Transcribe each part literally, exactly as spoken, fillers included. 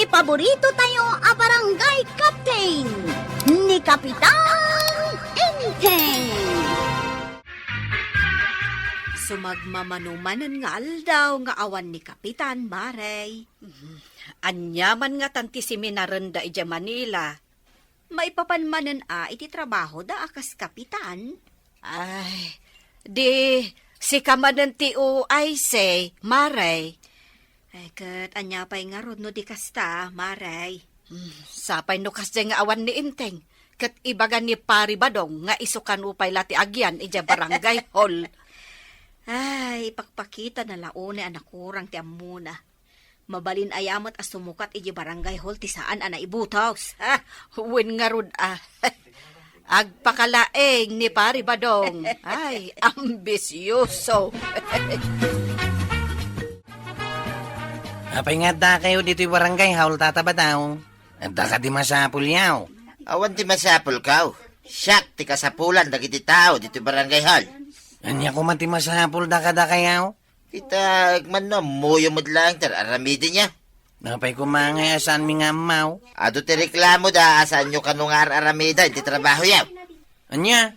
Paborito tayo a barangay captain, ni Kapitan Enteng. Sumagmamano manen nga aldaw nga awan ni Kapitan, Mare. Ania man ngatan ti seminarenda idiay Manila? Maipapan manen a iti trabahoda a kas kapitan? Ay, di sika manen ti uayse, Mare. Ay, ket ania pay ngarud no di kasta, Mare? Hmm, sapay no kasdiay nga awan ni Enteng, ket ibaga ni Pari Badong nga isu kano pay la ti agyan idiay barangay hall. Ay, ipakpakitana la unay a nakurang ti ammona. Mabalin aya met a sumukat idiay barangay hall ti saan a naibutos. Ha? Wen ngarud a. Agpakalaeng ni Pari Badong. Ay, ambisyoso. Apay nga addakayo ditoy barangay hall, Tata Badong? Adda kadi masapulyo? Awan ti masapulko. Siak ti kasapulan dagiti tao ditoy barangay hall. Ania koma ti masapulda kadakayo? Ita, agmamano, ammoyo met laeng ti ar-aramidenyo. Apay koma ngay a saanmi nga ammo? Adu ti reklamoda a saanyo kano nga ar-aramiden ti trabahoyo. Ania?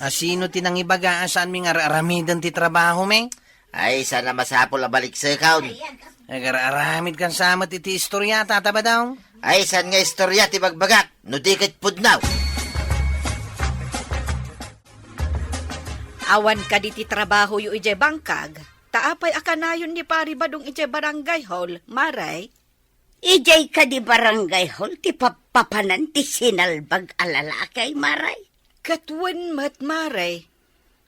A, sino ti nangibaga a saanmi nga ar-aramiden ti trabahomi? Ay, saan a masapul a baliksekon. Agar-aramidkan sa met iti istorya, Tata Badong. Ay, saan nga istorya ti bagbagak? No di ket pudno. Awan kadi ti trabahoyo idiay bangkag? Ta apay a kanayon ni Pari Badong idiay barangay hall, Mare? Idiay kadi barangay hall ti pappapanan ti sinalbag a lalaki, Mare? Ket wen met, Mare.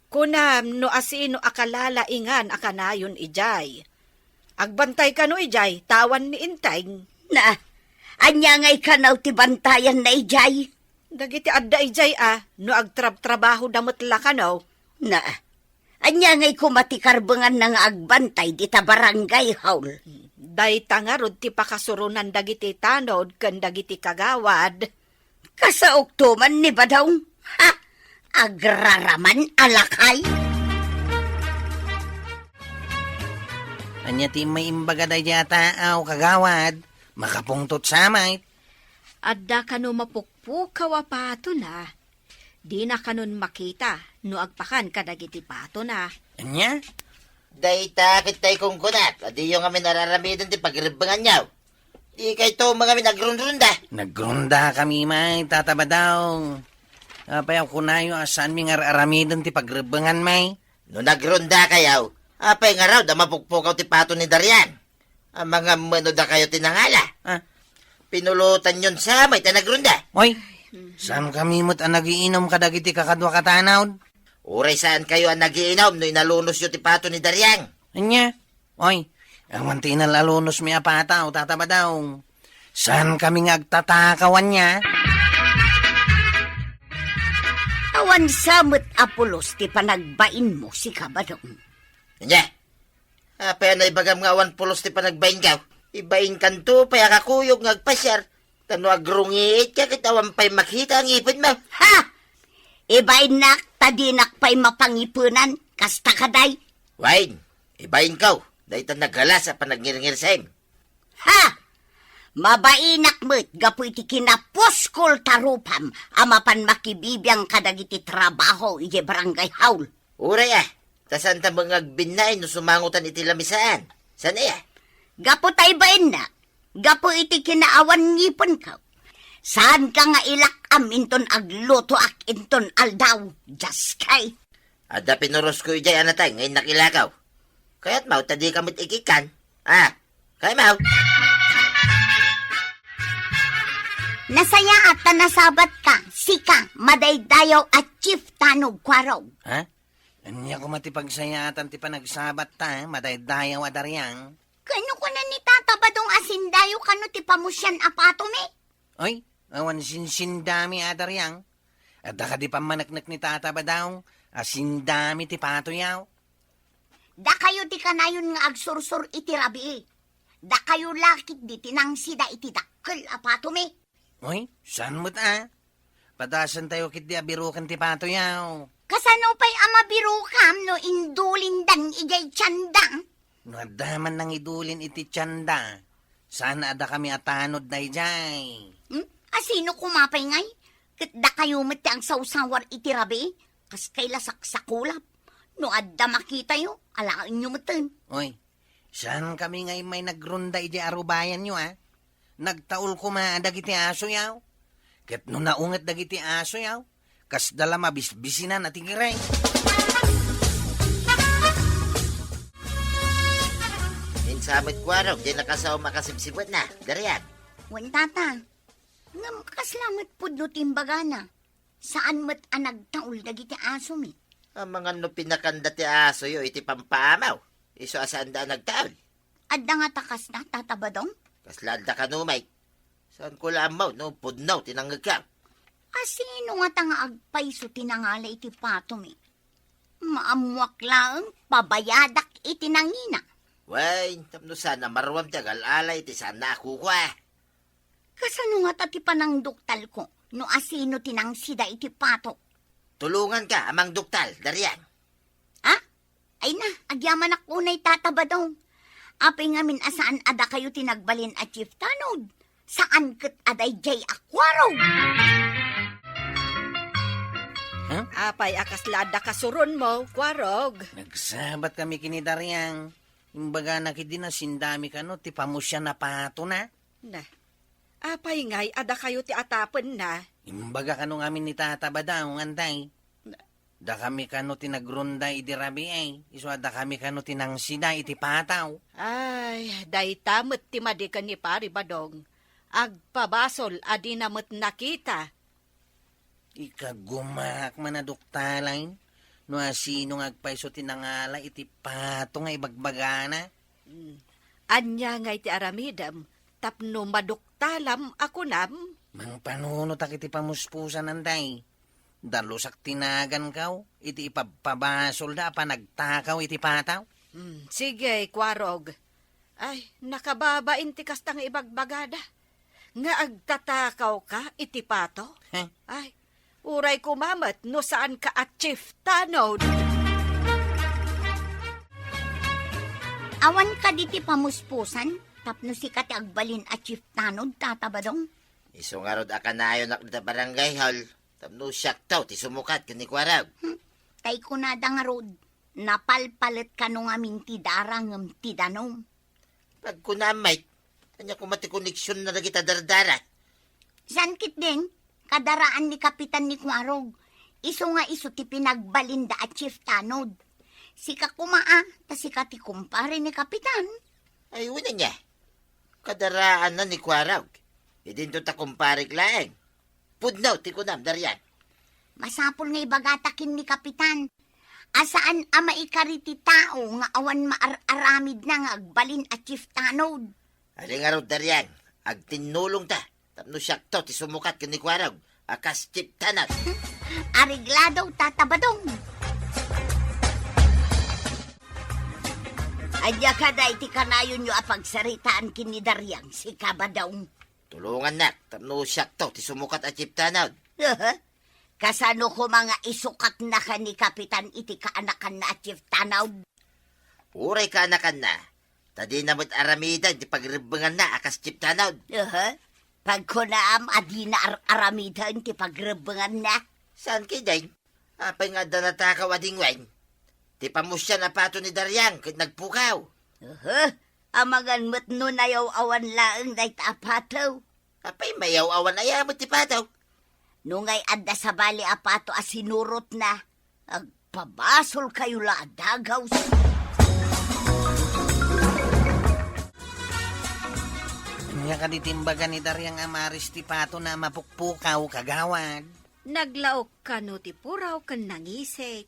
Kunam no asino a kalalaingan a kanayon idiay. Agbantay kano idiay, ta awan ni Enteng. Na, ania ngay kano ti bantayanna idiay? Dagiti adda idiay a, no agtrabtrabahoda met la kano. Na, ania ngay koma ti karbenganna nga agbantay dita barangay hall? Dayta ngarud ti pakasuronan dagiti tanod ken dagiti kagawad. Kasaokto man ni Badong. Ha? Agraraman a lakay? Ania ti maimbagada idiay a taaw, kagawad? Makapungtot sa met. Adda kano mapukpukaw a patona. Dina kanon makita no agpakan kadagiti patona. Ania? Dayta ket tay kunkunak, a diyo ngamin ar-aramiden ti pagrebbenganyo. Dikayto ngamin agrunrunda. Nagrunda kami, may, Tata Badong. Apay a kunayo a saanmi nga ar-aramiden ti pagrebbengan, may? No nagrunda kayo, apay ngarud a mapukpukaw ti pato ni Dariang? Amangan met no dakayo ti nangala. Ah. Pinulotanyon sa met a nagrunda. Oy, saan kami met a nagiinum kadagiti kakadua a tanod? Uray saan kayo a nagiinum no inalunosyo ti pato ni Dariang? Ania? Oy, awan ti inalalunosmi a pato, Tata Badong. Saan kami nga agtatakaw ania? Awan sa met a pulos ti panagbainmo, sika, Badong. Ania? Apay a naibagam nga awan pulos ti panagbainko? Ibainkanto pay a kakuyog nga agpasiar. Ta no agrungiitka ket awan pay makita a ngipenmo. Ha! Ibainnak ta dinak pay mapangipenan. Kasta kadi? Wen, ibainko. Dayta nagalas a panagngirngirsem. Ha! Mabainak met gapu iti kinapuskol ta rupam a mapan makibibiang kadagiti trabaho idiay barangay hall. Uray a, ta saanta met nga agbinnain no sumangotan iti lamisaan. Saan aya? Gapu ta ibainnak, gapu iti kinaawan ngipenko. Saanka nga ilak-am inton aglutoak inton aldaw, Dios kay. Adda pinurosko idiay a nateng nga innak ilakaw. Kayatmo ta dika met ikikkan? Ah, kayatmo? Nasayaat ta nasabatka, sika, madaydayaw a Chief Tanod Kuarog. Ha? Ania koma ti pagsayaatan ti panagsabatta, eh, madaydayaw a Dariang? Ken no kuna ni Tata Badong a sindayo kano ti pamusian a patomi? Oy, awan sinsindami a Dariang. Adda kadi pammaneknek ni Tata Badong a sindami ti patoyo? Dakayo ti kanayon nga agsursor iti rabii. Dakayo la ketdi ti nangsida iti dakkel a patomi. Oy, saan met a? Padasentayo ketdi a biroken ti patoyo. Kasano pay a mabirokam no indulindan idiay tienda? No adda man nangidulin iti tienda, Saan a dakami a tanod daydiay. Hmm? A sino koma pay ngay? Ket dakayo met ti agsawsawar iti rabii? Kas kay la saksakulap. No adda makitayo, alaenyo meten. Oy, saan kami nga immay nagronda idiay arubayanyo, a? Nagtaul koma dagiti asoyo. Ket no naunget dagiti asoyo, kasda la mabisbisinan a tigireng. Insa met, Kuarog, diay nakasaom a kasibsibetna, Dariang? Wen, tata. Ngem kasla met pudno ti imbagana. Saan met a nagtaul dagiti asomi. Amangan no pinakanda ti asoyo iti pampaamaw, isu a saanda a nagtaul. Adda ngata kasta, Tata Badong? Kasla adda kano, Mike? Saanko la ammo no pudno ti nangngegko. A sino ngata nga agpayso ti nangala iti patomi? Maammoak laeng, pabayadak iti nangina. Wen, tapno saan a maruam ti agal-ala iti saanna a kukua. Kasano ngata ti panangduktalko no a sino ti nangsida iti pato? Tulonganka a mangduktal, Dariang. A? Ay na, agyamanak unay, Tata Badong. Apay ngamin a saan a dakayo ti nagbalin a chief tanod? Saan ket a daydiay a Kuarog? Huh? Apay a kasla adda kasuronmo, Kuarog? Nagsabat kami ken ni Dariang. Imbagana ketdi a sindami kano ti pamusian a patona. Na, apay ngay a dakayo ti atapenna? Imbaga kano ngamin ni Tata Badong, antay. Na- Dakami kano ti nagronda idi rabii, isu a dakami kano ti nangsida iti pataw. Ay, dayta met ti madi ken ni Pari Badong. Agpabasol a dina met nakita. Ikagumaak man a duktalan no a sino nga agpayso ti nangala iti pato nga ibagbagana. Mm. Ania ngay ti aramidem tapno maduktalam a kunam? Mangpanunotak iti pamuspusan, antay. Dalusak ti naganko iti ipabpabasolda a panagtakaw iti pataw. Mm, sige, Kuarog. Ay, nakababain ti kasta nga ibagbagada. Nga agtatakawka iti pato? Heh? Ay, uray koma met no saanka a chief tanod. Awan kadi ti pamuspusan tapno sika ti agbalin a chief tanod, Tata Badong? Isu ngarud a kanayonak dita barangay hall tapno siakto ti sumukat ken ni Kuarog. Hmm, tay kunada ngarud, napalpalet kano ngamin ti dara ngem ti danum. Pagkunam, Mike, ania koma ti koneksionna dagita dardara? Saan ketdin, kadaraan ni Kapitan ni Kuarog. Isu nga isu ti pinagbalinda a chief tanod. Sika koma a, ta sika ti kumpare ni Kapitan. Ay, wen ania. Kadaraanna ni Kuarog. Idinto ta kumparek laeng. Pudno ti kunam, Dariang. Masapul nga ibagata ken ni Kapitan a saan a maikari ti tao nga awan maar-aramidna nga agbalin a chief tanod. Ania ngarud, Dariang, agtinnulongta tapno siakto ti sumukat ken ni Kuarog a kas chief tanod. Areglado, Tata Badong. Ania kada iti kanayonyo a pagsaritaan ken ni Dariang, sika Badong? Tulongannak tapno siakto ti sumukat a chief tanod. Aha. Kasano koma nga isukatnaka ni Kapitan iti kaanakanna a chief tanod? Uray kaanakanna, ta dina met aramiden ti pagrebbenganna a kas chief tanod. Aha. Pagkunaam a dina ar-, aramiden ti pagrebbenganna? Saan ketdin? Apay nga adda natakaw a dingwen? Ti pamusian a pato ni Dariang ket nagpukaw. Aha. Amangan met no nayaw-awan laeng dayta a pato. Apay mayaw-awan aya met ti pato? No ngay adda sabali a pato a sinurotna, agpabasolkayo la a dagaws. Ania kadi ti imbaga ni Dariang a maris ti patona a mapukpukaw, kagawad? Naglaok kano ti puraw ken nangisik.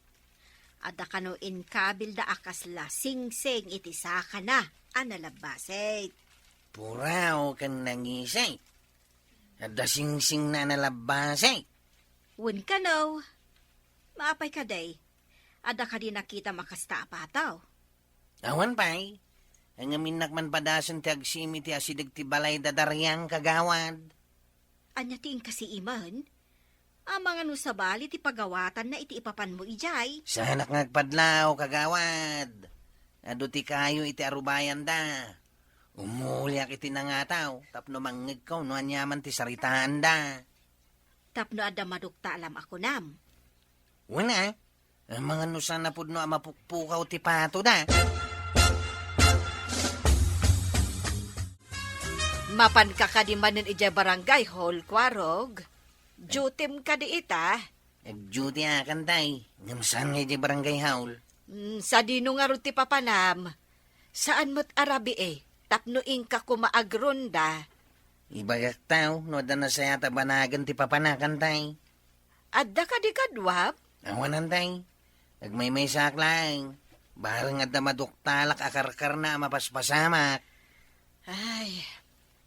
Adda kano inkabilda a kasla singsing iti sakana a nalabbasik. Puraw ken nangisik. Adda singsingna a nalabbasik. Wen kano. Maapay kadi? Adda kadi nakitam a kasta a pataw? Awan pay. Ngem innak man padasen ti agsiim iti asideg ti balay da Dariang, kagawad. Ania ti inkasiimen? Amangan no sabali ti pagawatanna iti ipapanmo idiay? Saanak nga agpadlaw, kagawad. Adu ti kayo iti arubayanda. Umuliak iti nangataw tapno mangngegko no aniaman ti saritaanda. Tapno adda maduktalam a kunam. Wen a, amangan no saan a pudno a mapukpukaw ti patoda. Mapanka kadi manen idiay barangay hall, Kuarog? Duty-m kadi ita? Ag-duty-akan, tay. Ngem saan nga idiay barangay hall? Mm, sadino ngarud ti papanam? Saan met a rabii tapno inka koma agronda? Ibagak taw no adda nasayaat a banagen ti papanakan, tay. Adda kadi kaduam? Awanan, tay. Agmaymaysaak laeng. Bareng adda maduktalak a karkarna a mapaspasamak. Ay,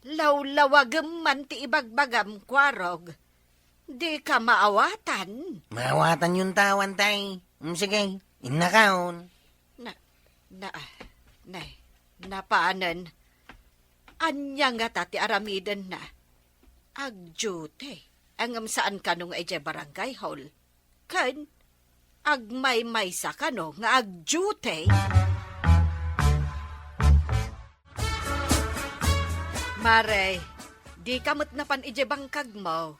lawlawagem man ti ibagbagam, Kuarog. Dika maawatan. Maawatanyon ta, tay. Mm, sige, innakaon. Na, na, nay, napanen. Ania ngata ti aramidenna? Ag-duty. Ngem saan kano nga idiay barangay hall? Ken agmaymaysa kano nga ag-duty? Mare, dika met napan idiay bangkagmo.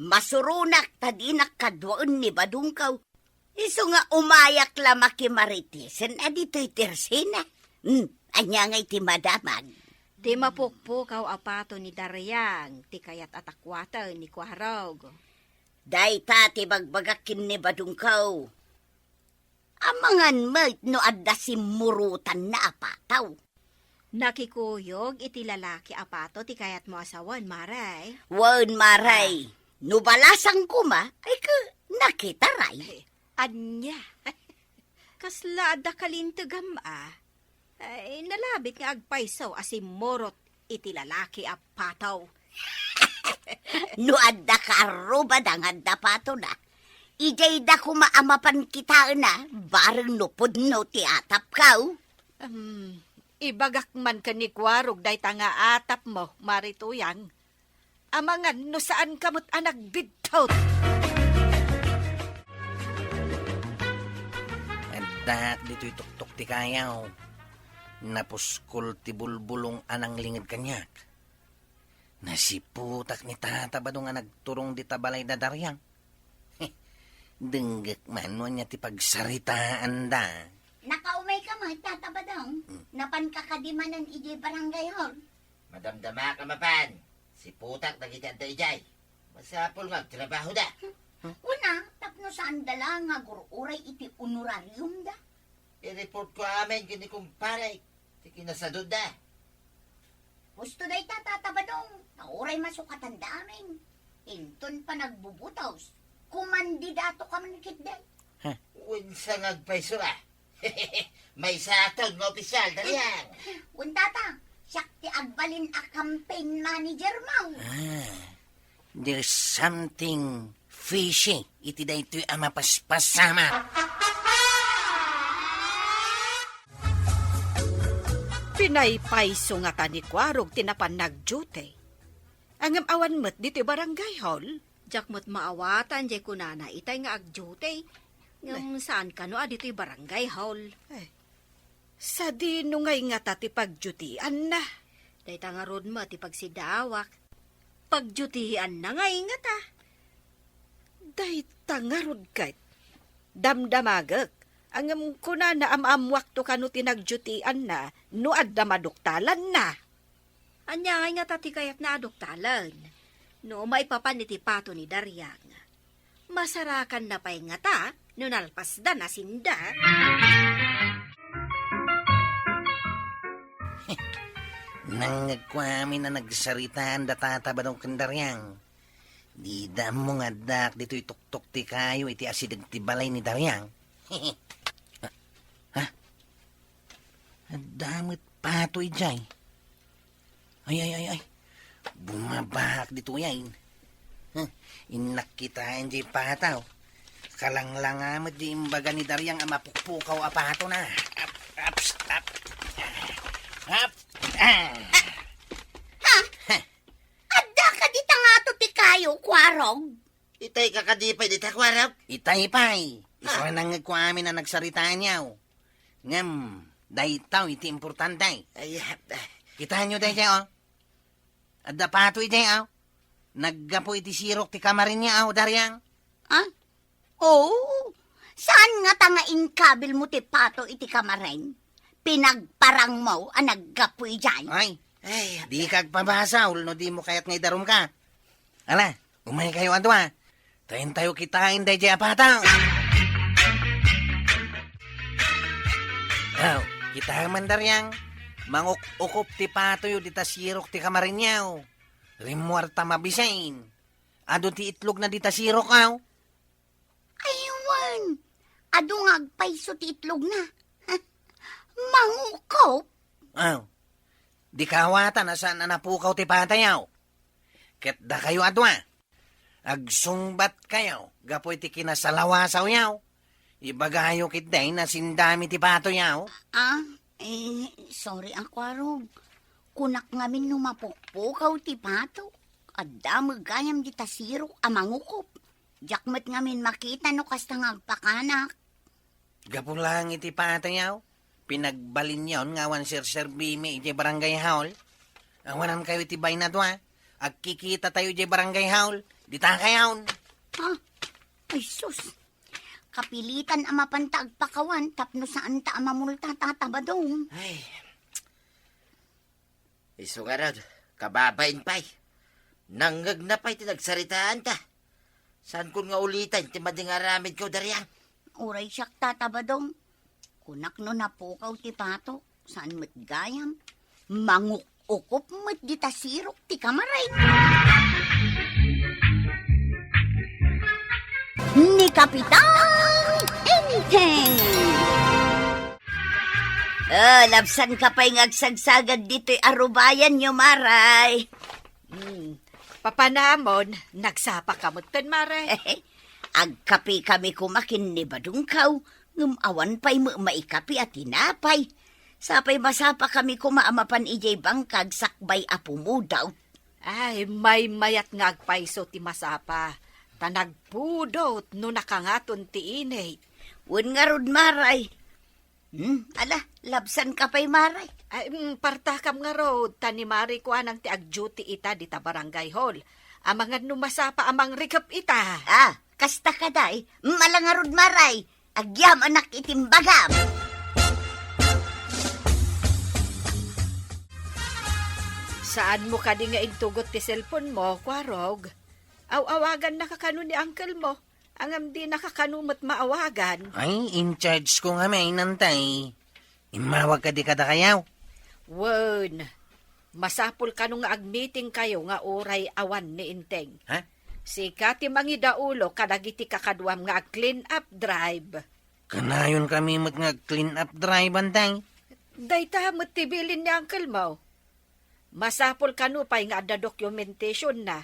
Masuronak ta dinak kaduaen ni Badongko. Isu nga umayak la makimaritisen a ditoy tersina. Hmm, ania ngay ti madamag? Ti mapukpukaw a pato ni Dariang, ti kayat a takuaten ni Kuarog. Dayta ti bagbagak ken ni Badongko. Amangan met no adda simmurotanna a pataw. Nakikuyog iti lalaki a pato ti kayatmo a sawen, Mare? Wen, Mare. Ah. No balasang koma, ay ka, nakitaray. Ay, ania? Kasla adda kalintegam a. Ay, nalabit nga agpayso a simmurot iti lalaki a pataw. No adda kaarrubada nga adda patona, idiay da koma a mapan kitaena, bareng no pudno ti atapko. Um, ibagak man ken ni Kuarog dayta nga atapmo, Mare Tuyang. Amangan no saanka met a nagbidtot. Addaak ditoy tuktok ti kayaw. Napuskol ti bulbulong a nanglinged kaniak. Nasiputak ni Tata Badong a nagturong dita balay da Dariang. Denggek man no ania ti pagsaritaanda. Nakaumay ka met, Tata Badong? Hmm. Napan ka kadi manen idiay barangay hall? Madamdama ka mapan. Siputak dagiti adda idiay. Masapul nga agtrabahoda. Kuna, tapno saanda la nga agur-uray iti honorariumda. I-report ko amin ken ni kumpare ti kinasadutda. Husto dayta, Tata Badong, ta uray masukatanda amin. Inton panagbubutos, kumandidato ka man ketdi. Wensa nga agpayso a? Maysaak nga opisyal, Dariang. Wen, Tata, siak ti agbalin a campaign manager mo. Ah, there's something fishy iti daytoy a mapaspasamak. Pinaypayso ngata ni Kuarog ti napan nag-duty. Ngem awan met ditoy barangay hall. Diak met maawatan diay kunana itay nga ag-duty. Ngem saan kano a ditoy barangay hall? Eh, sadino ngay ngata ti pag-dutianna? Dayta ngarud met ti pagsidawak. Pag-dutianna ngay ngata. Dayta ngarud ket damdamagek. Ngem kunana a maammuakto kano ti nag-dutianna no adda maduktalanna. Ania ngay ngata ti kayatna a duktalen? No maipapan iti pato ni Dariang, masarakanna pay ngata no nalpasda nasinda. Nangngegko amin a nagsaritaan da Tata Badong ken Dariang. Dida ammo nga addaak ditoy tuktok ti kayo iti asideg ti balay ni Dariang. Ha? Adda met pato idiay. Ay, ay, ay, ay. Bumabaak ditoy ay. Huh, innak kitaen diay pataw. Kalanglanga met diay imbaga ni Dariang a mapukpukaw a patona. Ap, ap, ap. Ap. Ah. Ha? Adda kadi ta ngato ti kayo, Kuarog? Itay ka kadi pay dita, Kuarog? Itay pay. Isu a nangngegko amin a nagsaritaanyo. Ngem, daytaw iti importante. Ay, ah, Kitaenyo daydiay, o. Adda pato idiay, o. Naggapu iti sirok ti kamarenyo, o, Dariang. Ah? Oo. Saan ngata nga inkabilmo ti pato iti kamaren? Pinagparangmo a naggapu idiay? Ay, Ay, dika agpabasol no dimo kayat nga idarumka. Ala, umaykayo a dua. Ta intayo kitaen daydiay a pato. Aw, kitaem man, Dariang. Manguk-ukop ti patoyo dita sirok ti kamarenyo. Rimmuarta mabisin. Adu ti itlogna dita sirok, aw. Ay, wen. Adu nga agpayso ti itlogna. Mangukop? Aw. Dika awatan a saan a napukaw ti patoyo. Ket dakayo a dua, agsungbatkayo gapu iti kinasalawasawyo. Ibagayo ketdi a sindami ti patoyo. Ah, eh, sorry a, Kuarog. Kunak ngamin no mapukpukaw ti pato. Adda met gayam dita sirok a mangukop. Diak met ngamin makita no kasta nga agpakanak. Gapu laeng iti patoyo, pinagbalinyon nga awan serserbimi idiay barangay hall. Awanankayo iti baynadwa. Agkikitatayo idiay barangay hall. Ditakayon. Ah, ay sus. Kapilitan a mapanta agpakawan tapno saanta a mamulta, Tata Badong. Ay, isu ngarud, kababain pay. Nangngegna pay ti nagsaritaanta. Saankon nga uliten ti madi nga aramidko, Dariang? Uray siak, Tata Badong. Kunak no napukaw ti pato, saan met gayam. Manguk-ukop met dita sirok ti kamaray. Ni Kapitan Enteng. Oh, labsanka pay nga agsagsagad ditoy arubayanyo, Maray. Hmm. Papanamon, nagsapaka metten, Maray. Agkapikami koma ken ni Badongko, ngem awan pay met maikapi a tinapay. Sapay masapakami koma a mapan idiay bangkag sakbay a pumudot. Ay, maymayat nga agpayso ti masapa, ta nagpudot no nakangaton ti init. Wen ngarud, Maray. Hmm, ala, labsanka pay, Maray. Ay, mm, partakam ngarud, ta ni Maray kuanang ti ag-duty ita dita barangay hall. Amangan no masapa a mangrikep ita. Ah, kasta kadi, mm, ala ngarud, Maray. Agyamanak iti imbagam. Saanmo kadi nga intugot ti cellphone mo, Kuarog? Aw-awagannaka kano ni uncle mo? Ngem dinaka kano met maawagan? Ay, in charge ko ngamin, Enteng. Immawag kadi kadakayo? Wen, masapul kano nga agmeetingkayo nga uray awan ni Enteng. Ha? Sika ti mangidaulo kadagiti kakaduam nga ag-clean up drive. Kanayonmi met nga ag-clean up drive, Enteng. Dayta met ti bilin ni uncle mo. Masapul kano pay nga adda documentationna.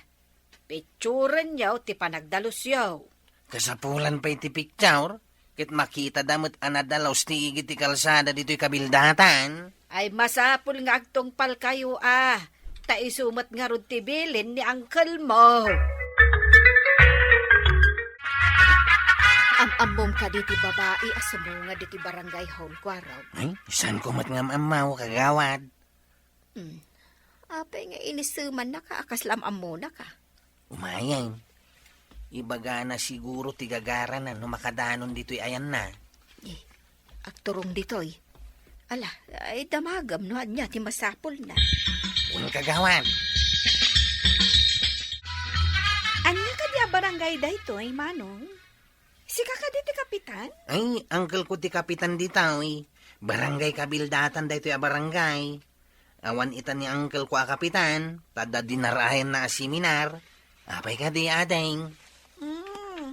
Picturenyo ti panagdalusyo. Kasapulan pay ti picture, ket makitada met a nadalus ti igid ti kalsada ditoy kabildatan. Ay, masapul nga agtungpalkayo a, ta isu met ngarud ti bilin ni uncle mo. Am-ammom kadi ti babai a sumungad ditoy barangay hall, Kuarog? Ay, saanko met nga am-ammo, kagawad. Hmm. Apay nga inisemannaka a kasla am-ammonaka? Umayen. Ibagana siguro ti gagarana no makadanon ditoy ayanna. Eh, agturong ditoy. Ala, ay damagem no ania ti masapulna. Wen, kagawad. Ania kadi a barangay daytoy, Manong? Sika kadi ti kapitan? Ay, uncle ko ti kapitan ditoy. Barangay kabildatan daytoy a barangay. Awan ita ni uncle ko a kapitan, ta adda dinarayanna a seminar. Apay kadi, ading? Mm.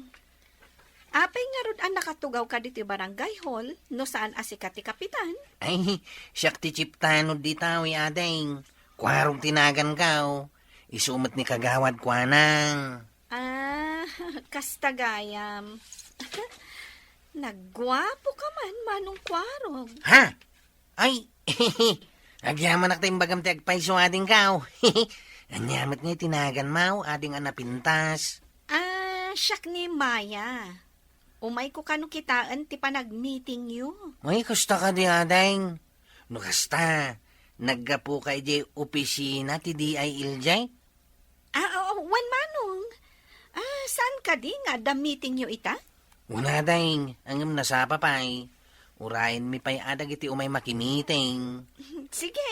Apay ngarud a nakatugawka ditoy barangay hall, no saan a sika ti kapitan? Ay, siak ti chief tanod ditoy, ading. Kuarog ti naganko. Isu met ni kagawad kuana. Ah, kasta gayam. Nagguapoka man, Manong Kuarog. Ha? Ay, agyamanak ta imbagam ti agpayso, adingko. Ania met nga ti naganmo, ading a napintas? Ah, siak ni Maya. Umayko kano kitaen ti panagmeetingyo. Ay, kasta kadi, ading. No kasta, Naggapuka idiay opisina ti D I L J? Ah, oo, wen, Manong. Ah, saan kadi nga adda meetingyo ita? Una, Deng, ngem nasapa pay. Urayenmi pay a dagiti umay makimiting. Sige,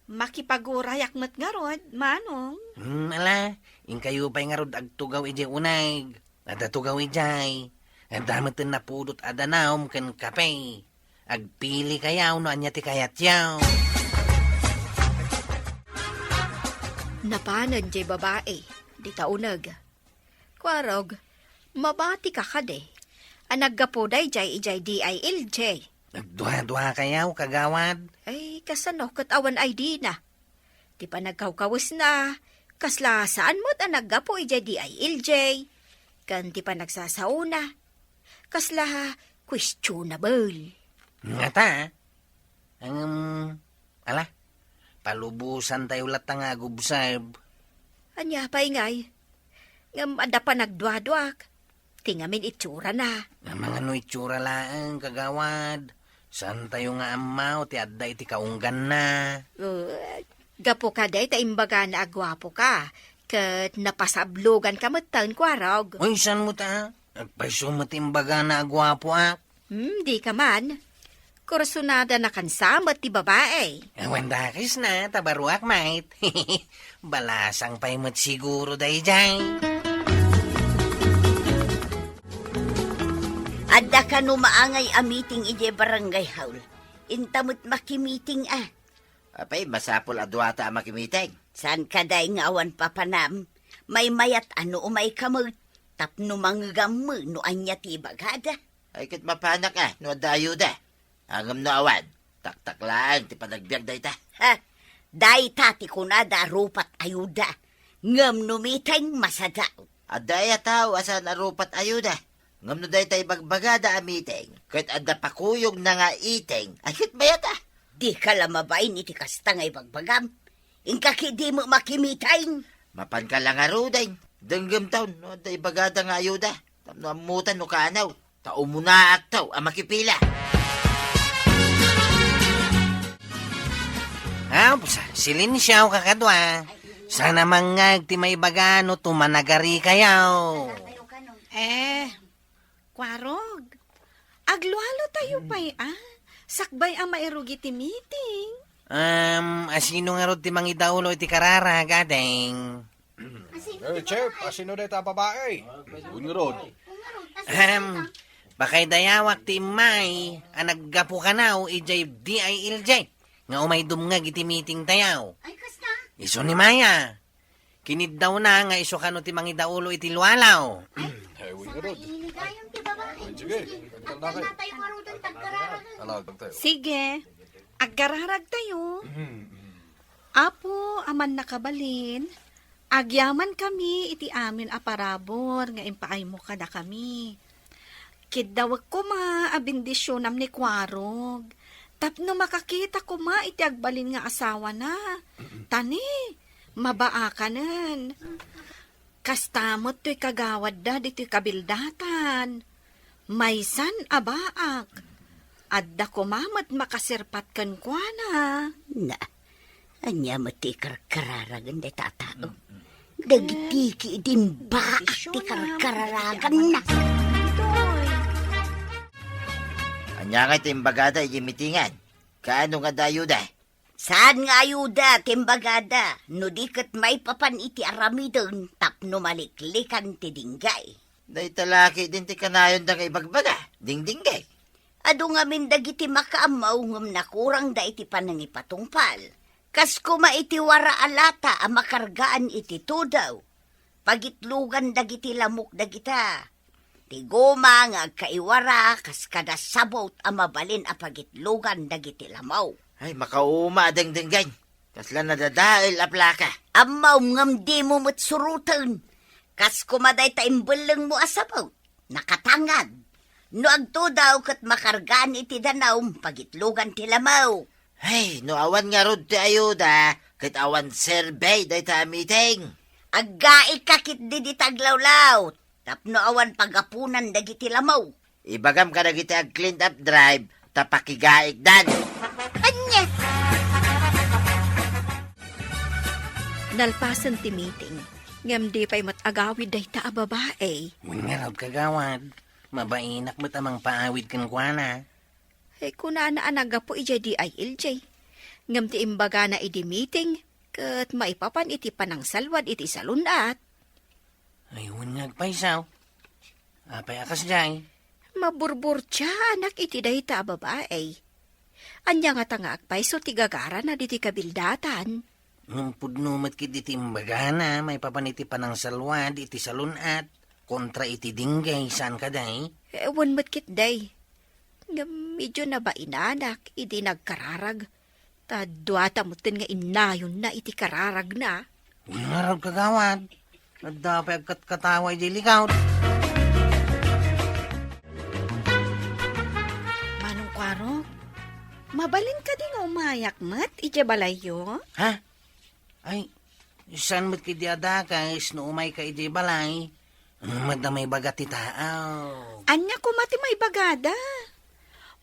makipagurayak met ngarud, Manong. Hmm, ala, inkayo pay ngarud agtugaw idiay uneg. Adda tugaw idiay. Adda met napudot a danum ken kape. Agpilikayo no ania ti kayatyo. Napanen diay babai, dita uneg. Kuarog, mabatika kadi a naggapu daydiay idiay D I L J. Nagduaduakayo, kagawad. Ay, kasano ket awan I D na? Ti panagkawkawesna, kasla saan met a naggapu idiay D I L J, ken ti panagsasaona, kasla questionable. Ngata, ngem, ala, palubosantayo latta nga agubseb. Ania pay ngay? Ngem adda panagduaduak. Ti ngamin itsurana. Amangan no itsura laeng, kagawad. Saantayo nga ammo ti adda iti kaungganna. Uh, gapu kadi ta imbagana a guapoka, ket napasabloganka metten, Kuarog. Uy, saan met a? Agpayso met ti imbagana a guapoak. Hmm, dika man. Kursunadana kansa met ti babai. Awan dakesna, ta baruak met. Balasang pay met siguro daydiay. Adda kano maangay a meeting idiay barangay hall. Inta met makimiting a. Apay, masapul a duata a makimiting. Saan kadi nga awan papanam? Maymayat a no umayka met tapno mangegammo no ania ti ibagada. Ay, ket mapanak a no adda ayuda. Ngem no awan, taktak laeng ti panagbiag dayta. Ha? Dayta ti kunada a rupat ayuda. Ngem no meeting, masada. Adda aya tao a saan a rupat ayuda. Ngem no dayta ibagbagada a meeting, ket adda pakuyogna nga iting, ay ket mayat a. Dika la mabain iti kasta nga ibagbagam. Inka ketdi met makimiting. Mapanka la ngaruden. Denggemtaon no adda ibagada nga ayuda. Tapno ammotan no kaanaw. Ta umunaakto a makipila. Aw, sa-, silensiaw, kakadua. Saan a mangngeg ti maibaga no tumanagarikayo. Eh, Kuarog, aglualotayo pay a. Sakbay a mairugi ti meeting. Um, asino ngarud ti mangidaulo iti kararag, ading? Eh, Chef, asino dayta a babai? Wen ngarud. Ahem, pakaidayawak ti immay a naggapu kano idiay D I L J nga umay dumngeg iti meeting tayo. Ay, kasta? Isu ni Maya. Kiniddawna nga isu kano ti mangidaulo iti lualo. Ay, wen ngarud. Sige, agtalna kayo. Alag tayo. Sige. Agkararagtayo. Mhm, mhm. Apo a Mannakabalin, agyamankami iti amin a parabur nga impaaymo kadakami. Kiddawek koma a bendisionam ni Kuarog, tapno makakita koma iti agbalin nga asawana. Ta ni, mabaakanen. Kasta met toy kagawadda ditoy kabildatan. Maysan a baak. Adda koma met makasirpat kenkuana. Na, ania met ti ikarkararagen dayta a tao? Dagiti ketdin baak ti karkararaganna. Ania ngay ti imbagada iti mitingan? Kaano nga adda ayuda? Saan nga ayuda ti imbagada, no di ket maipapan iti aramiden tapno maliklikan ti dinggay. Dayta la ketdin ti kanayonda nga ibagbaga, dingdinggay. Adu ngamin dagiti makaammo ngem nakurangda iti panangipatungpal. Kas koma iti wara a lata a makargaan iti tudaw. Pagitlogan dagiti lamok dagita. Ti goma nga agkaiwara kas kada sabot a mabalin a pagitlogan dagiti lamok. Ay, makauma a dengdenggen. Kasla nadadael a plaka. Ammom ngem dimo met suroten. Kas koma dayta imbellengmo a sabot. Nakatangad. No agtudaw ket makargaan iti danum, pagitlogan ti lamok. Ay, no awan ngarud ti ayuda, ket awan survey dayta a meeting. Aggaikka ketdi dita aglawlaw, tapno awan pagapunan dagiti lamok. Ibagam kadagiti ag-clean up drive, ta pakigaikdan. Ania? Nalpasen ti meeting, ngem di pay met agawid dayta a babai. Wen ngarud, kagawad, mabainak met a mangpaawid kenkuana. Eh, kunana a naggapu idiay D I L J. Ngem ti imbagana idi meeting, ket maipapan iti panangsalwad iti salun-at. Ay, wen nga agpayso. Apay a kasdiay? Maburburtiaanak iti dayta a babai. Ania ngata nga agpayso ti gagarana ditoy kabildatan? Ngem pudno met ketdi ti imbagana maipapan iti panangsalwad iti salun-at kontra iti dengue, saan kadi? Eh, wen met ketdi. Ngem idiay nabainanak idi nagkararag. Ta duata metten nga innayonna iti kararagna. Wen ngarud, kagawad, adda pay agkatkatawa idiay likod. Manong Kuarog, mabalin kadi nga umayak met idiay balayyo? Ha? Ay, saan met ketdi a dakes no umayka idiay balay? Ano met a maibaga ti tao? Ania koma ti maibagada?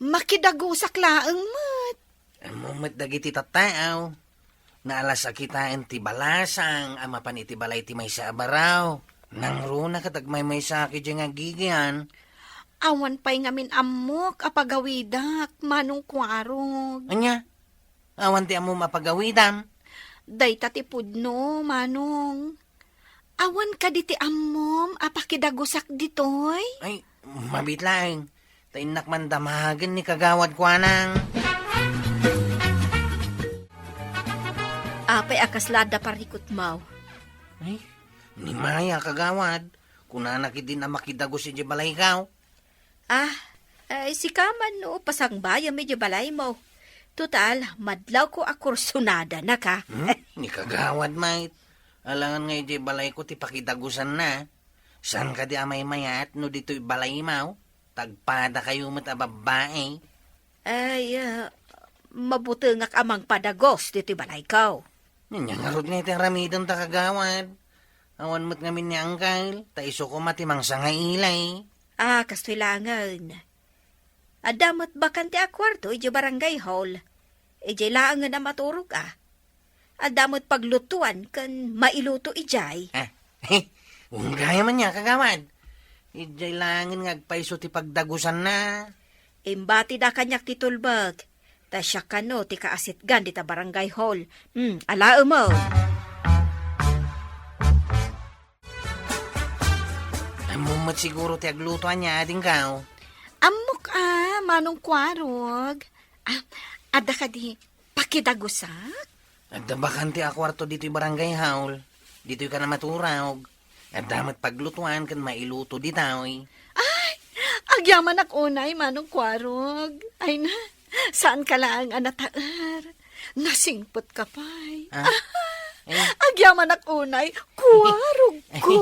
Makidagusak laeng met. Ammom met dagiti tattao. Naalas a kitaen ti balasang a mapan iti balay ti maysa a baro. Nangruna ket agmaymaysaak idiay nga agigian. Awan pay ngamin ammok a pagawidak, Manong Kuarog. Ania? Awan ti ammom a pagawidam? Dayta ti pudno, Manong. Awan kadi ti ammom a pakidagusak ditoy? Ay, mabiit laeng. Ta innak man damagen ni kagawad kuanang. Apay a kasla adda parikutmo? Ay, ni Maya, kagawad. Kunana ketdin a makidagus idiay balayko. Ah, ay, sika man no pasangbayam idiay balaymo. Total, madlawko a kursunadana ka. Hmm? Ni kagawad, mait. Alangan nga idiay balayko ti pakidagusanna. Saan kadi a maymayat no ditoy balaymo? Tagpadakayo met a babbai. Ay, ah, mabutengak a mangpadagus ditoy balayko. Ania ngarud nga iti aramidenta, kagawad? Awan met ngamin ni Angkel, ta isu koma ti mangsangailay. Ah, kastoy laengen. Adda met bakante a kuarto idiay barangay hall. Idiay laengen a maturog a. Adda met paglutuan ken mailuto idiay. Ah, wen gayam ania, kagawad. Idiay laengen nga agpayso ti pagdagusanna. Imbatida kaniak ti tulbek. Ta siak kano ti kaasitgan dita barangay hall. Hmm, alaem. Ammom met siguro ti agluto ania, adingko? Ammok a, Manong Kuarog. Ah, adda kadi pakidagusak? Adda bakante a kuarto ditoy barangay hall. Ditoyka a maturog. Adda met paglutuan ken mailuto ditoy. Ay, agyamanak unay, Manong Kuarog. Ay na, saanka laeng a nataer. Nasingpetka pay. Ah? Eh? Agyamanak unay, Kuarogko.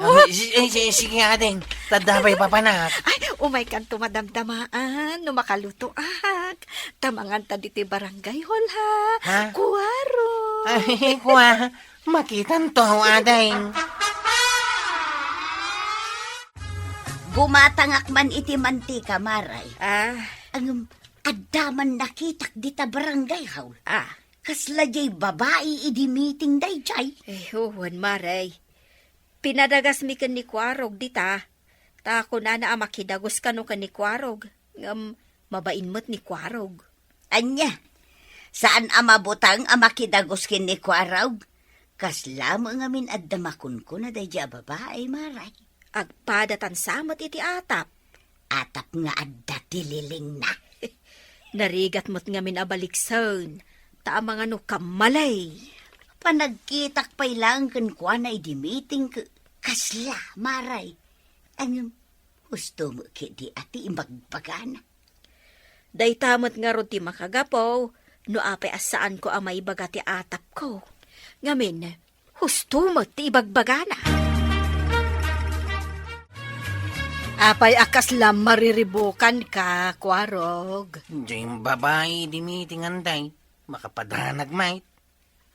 Ay, si-, ay, si-, sige, ading. Tadda pay papanak. Ay, umaykanto madamdamaan no makalutoak. Ta manganta ditoy barangay hall, ha? Ha? Kuarog. Ay, kua. Makitanto, ading. Gumatangak man iti mantika, Maray. Ah. Ngem, adda man nakitak dita barangay hall. Ah. Kasla diay babai idi meeting daydiay. Eh, wen, Maray. Pinadagasmi ken ni Kuarog dita. Ta kunana a makidagus kano ken ni Kuarog. Ngem, mabain met ni Kuarog. Ania? Saan a mabuteng a makidagus ken ni Kuarog? Kasla met ngamin adda makunkuna daydiay a babai, Maray. Agpadatan sa met iti atap. Atap nga adda ti lilingna. Narigat met ngamin a baliksen, ta amangan no kammalay. Panagkitak pay laeng kenkuana idi meeting ke-, kasla, Maray. Ngem, husto met ketdi a ti ibagbagana. Dayta met ngarud ti makagapu no apay a saanko a maibaga ti atapko. Ngamin, husto met ti ibagbagana. Apay a kasla mariribukanka, Kuarog? Diay babai idi meeting, anday. Makapadanag met.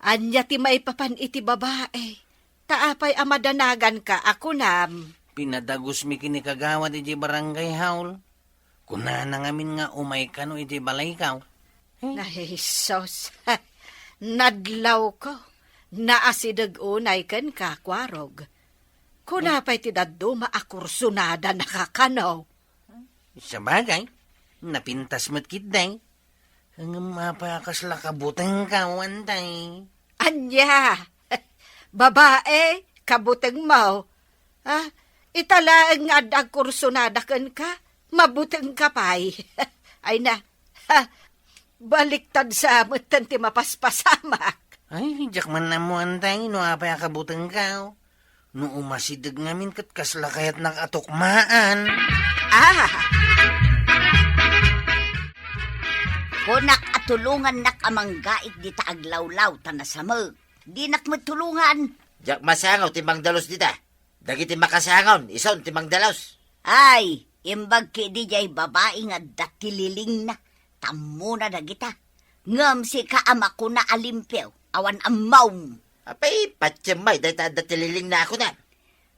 Ania ti maipapan iti babai? Ta apay a madanaganka a kunam? Pinadagusmi ken ni kagawad idiay barangay hall. Kunana ngamin nga umay kano idiay balayko. Ay, sus. Nadlawko. Naasideg unay kenka, Kuarog. Kuna pay ti dadduma a kursunada nakakano? Sabagay, napintas met ketdi. Ngem apay a kasla kabutengka, Antay? Ania? Babae, kabutengmo? Ha? Ita laeng nga adda agkursunada kenka, mabutengka pay. Ay na, ha? Baliktad sa metten ti mapaspasamak. Ay, diak man ammo, Antay, no apay a kabutengka. No umasideg ngamin ket kasla kayatnak a tukmaan. Ah! Kunak a tulongannak a manggait dita aglawlaw ta nasamek. Dinak met tulongan. Diak masangaw ti mangdalus dita. Dagiti makasangaw, isun ti mangdalus. Ay, imbag ketdi diay babai nga adda ti lilingna, tammona dagita. Ngem sika a makuna a limpio, awan ammom. Apay, patiem met dayta adda ti lilingna a kunam.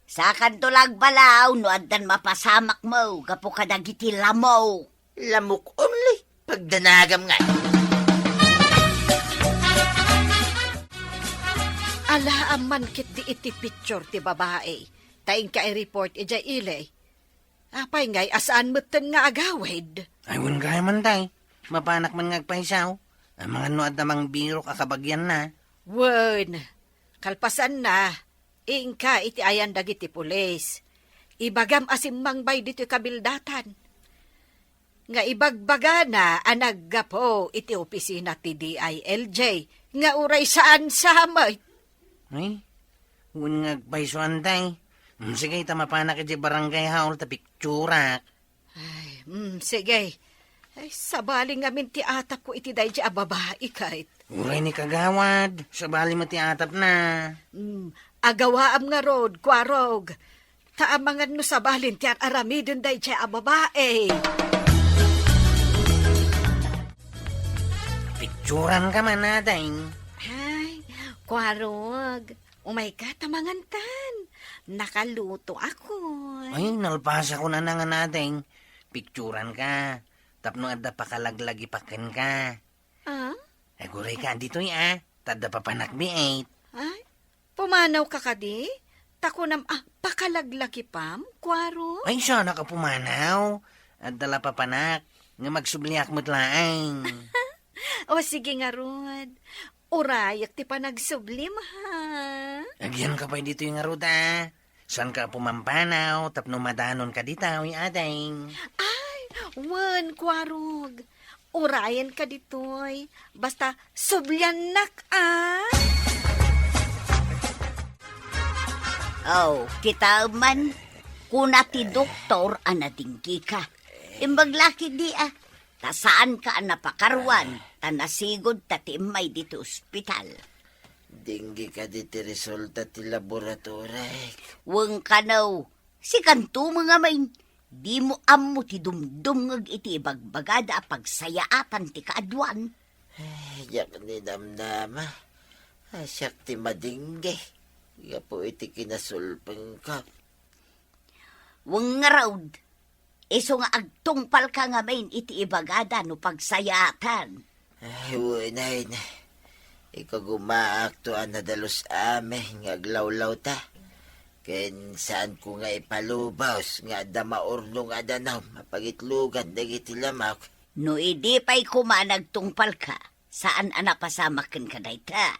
Sakanto la agbalaw no addan mapasamakmo gapu kadagiti lamok. Lamok only, pagdanagam nga. Alaam man ketdi iti picture ti babai, ta inka i-report idiay ili. Apay ngay a saan metten nga agawid? Ay, wen gayam, Antay. Mapanak man nga agpayso. Amangan no adda mangbirok a kabagianna. Wen, kalpasanna, inka iti ayan dagiti pulis. Ibagam a simmangbay ditoy kabildatan. Nga ibagbagana a naggapu iti opisina ti D I L J nga uray saan sa met. Ay, wen nga agpayso, Antay. Mm, sige, ta mapanak idiay barangay hall ta picturak. Ay, mm, sige. Ay, sabali ngamin ti atapko iti daydi a babai, ket. Uray ni kagawad, sabali met ti atapna. Mm, agawaam ngarud, Kuarog. Ta amangan no sabalin ti ar-aramiden daydi a babai. Picturanka man, Antay. Ay, Kuarog. Umayka ta mangantan. Nakaluto ako. Ay, nalpasakon a nangan, Antay. Picturanka. Tapno adda pakalaglagipak kenka. Ah? Agurayka ditoy, a. Ta adda papanak biit. Ay, pumanawka kadi? Ta kunam a pakalaglagipam, Kuarog? Ay, saanak a pumanaw. Adda la papanak. Nga agsubliak met laeng. O, sige ngarud. Urayek ti panagsublim, ha? Agyanka pay ditoy ngarud, a. Saanka a pumampanaw tapno madanonka ditoy, Antay. Ay, wen, Kuarog. Urayenka ditoy. Basta subliannak, a. Oh, kitaem man. Kuna ti doktor a nadinggika. Imbag la ketdi, a. Ta saanka a napakaruan, ta nasigudta ti immay ditoy ospital. Dengue kadi ti resulta ti laboratorek? Wen kano, sikanto met ngamin, dimo ammo ti dumdumngeg iti ibagbagada a pagsayaatan ti kaaduan. Ay, diak ni namnama. A, siak ti madengge gapu iti kinasulpengko. Wen ngarud, isu nga agtungpalka ngamin iti ibagada no pagsayaatan. Ay, wen, ay, na. Ikagumaakto a nadalus amin nga aglawlawta. Ken saanko nga ipalubos nga adda maurnong a danum a pagitlogan dagiti lamok. No idi pay koma nagtungpalka, saan a napasamak kenka dayta?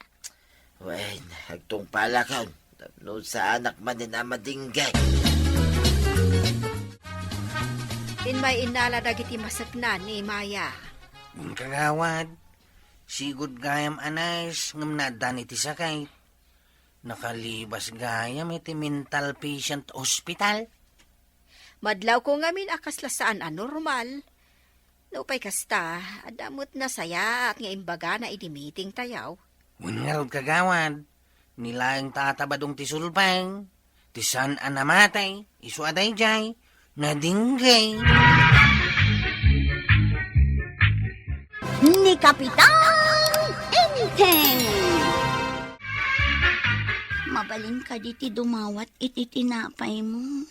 Wen, agtungpalakon tapno saanak manen a madengge. Immay innala dagiti masekna ni Maya. Wen, kagawad, sigud gayam a nurse ngem naaddan iti sakit. Nakalibas gayam iti mental patient hospital. Madlawko ngamin a kasla saan a normal. Nupay kasta, adda met nasayaat nga imbagana idi meetingtayo. Wen ngarud, kagawad, ni laeng ta atabadong ti sulpeng, ti saan a namatay, isu a daydiay, nadengge. Ni Kapitan Enteng. Mabalin kadi ti dumawat iti tinapaymo?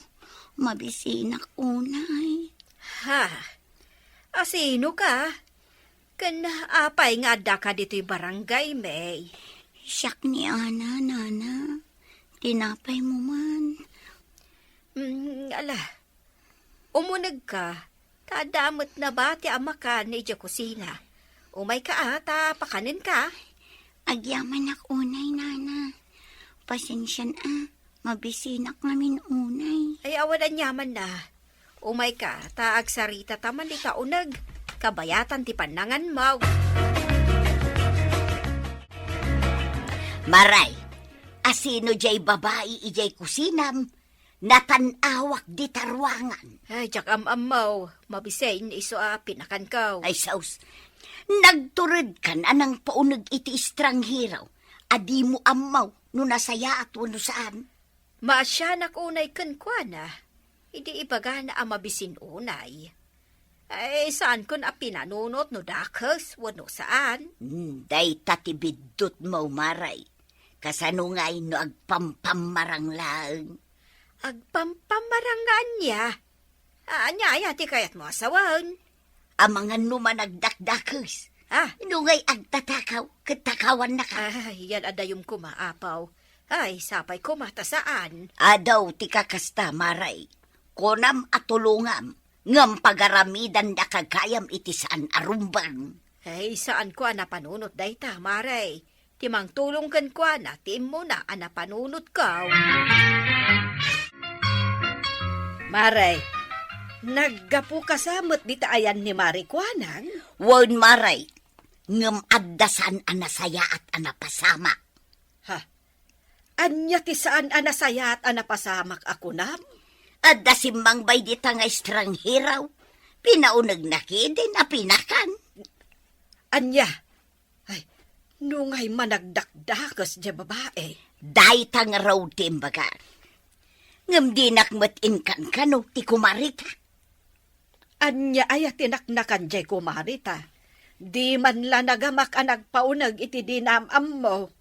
Mabisinak unay. Ha? Asino ka? Ken apay nga addaka ditoy barangay, May? Siak ni Ana, Nana. Tinapaymo man. Mm, ala, umunegka, ta adda met nabati a makan idiay kusina. Umayka a, ta pakanenka. Agyamanak unay, Nana. Pasensian a, mabisinak ngamin unay. Ay, awan aniamanna. Umayka, ta agsaritata man dita uneg. Kabayatan ti pannanganmo. Maray, asino diay babai idiay kusinam? Natan-awak dita ruangan. Ay, diak am-ammo. Mabisin isu a pinakanko. Ay, sus. Nagturedkan a nangpauneg iti estranghero a dimo ammo no nasayaat wenno saan. Maasianak unay kenkuana. Idi ibagana a mabisin unay. Ay, saankon a pinanunot no dakes wenno saan. Hmm, dayta ti biddutmo, Maray. Kasano ngay no agpampammarang laeng? Agpampammarang nga ania? A-, ania aya ti kayatmo a sawen? Amangan no managdakdakes. Ah. No ngay agtatakaw, ket takawannaka. Ay, yan adda yom koma, Apo. Ay, sapay koma ta saan. Adu ti kakasta, Maray. Kunam a tulongam, ngem pagaramidanda gagayam iti saan a rumbeng. Ay, saanko a napanunot dayta, Maray. Ti mangtulong kenkuana ti immuna a napanunotko. Maray, naggapuka sa met dita ayan ni Maray Kuanang? Wen, Maray, ngem adda saan a nasayaat a napasamak. Ha? Ania ti saan a nasayaat a napasamak a kunam? Adda simmangbay dita nga estranghero. Pinaunegna ketdin a pinakan. Ania? Ay, no ngay managdakdakes diay babai. Dayta ngarud ti imbagak. Ngem dinak met inkankano ti kumarita. Ania aya ti naknakan diay kumarita? Di man la nagamak a nagpauneg iti dinam-ammo.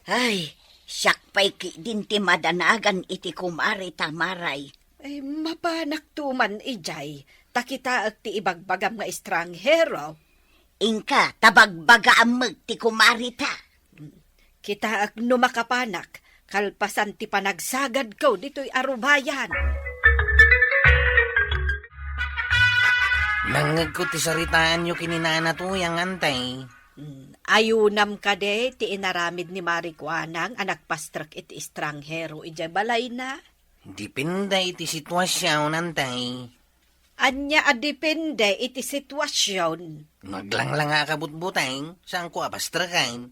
Ay, siak pay ketdin ti madanagan iti kumarita, Maray. Ay, mapanakto man idiay, ta kitaek ti ibagbagam nga estranghero. Inka, ta bagbagaam met ti kumarita. Kitaek no makapanak, kalpasan ti panagsagadko ditoy arubayan. Nangngegko ti saritaanyo ken ni Nana Tuyang, Antay. Mm, ayunam kadi ti inaramid ni Maray Kuanang a nagpastrek iti estranghero idiay balayna? Depende iti situasion, Antay. Ania a depende iti situasion? No aglanglanga a kabutbuteng, saanko a pastreken.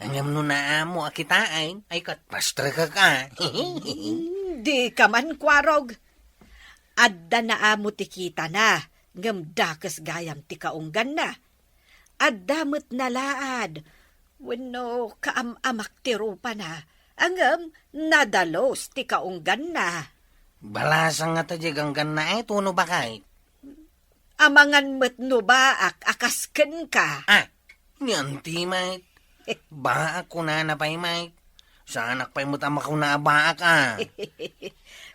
Ngem no naamo a kitaen, ay ket pastrekek a. Hmm, dika man kuarog. Adda naamo ti kitana, ngem dakes gayam ti kaungganna. Adda met nalaad wenno kaam-amak ti rupana, ngem nadalus ti kaungganna. Balasang ngata diay ganggannaet wenno baket? Amangan met no baak a kas kenka. Ah, ni anti met. Baak kunana pay met. Saanak pay met a makuna a baak a.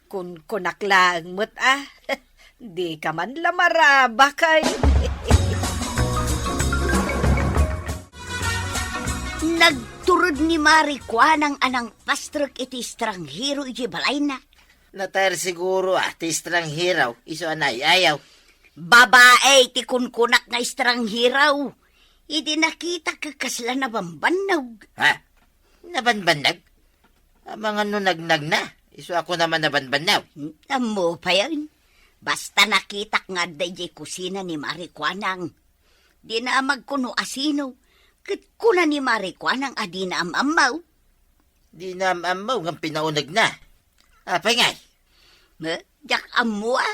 Kunkunak laeng met a. Dika man la marabak ay. Nagtured ni Maray Kuanang a nangpastrek iti estranghero iti balayna. Natayar siguro a ti estranghero isu a naay-ayaw. Babai ti kunkunak nga estranghero. Idi nakitak, kasla nabanbannog. Ha? Nabanbannog? Amangan no nagnagna, isu a kunam a nabanbannog. Hmm, ammo payen. Basta nakitak nga adda idiay kusina ni Maray Kuanang. Dina amagkuno a sino, ket kuna ni Maray Kuanang a dina am-ammo. Dina am-ammo ngem pinaunegna. Apay ngay? Eh, diak ammo a.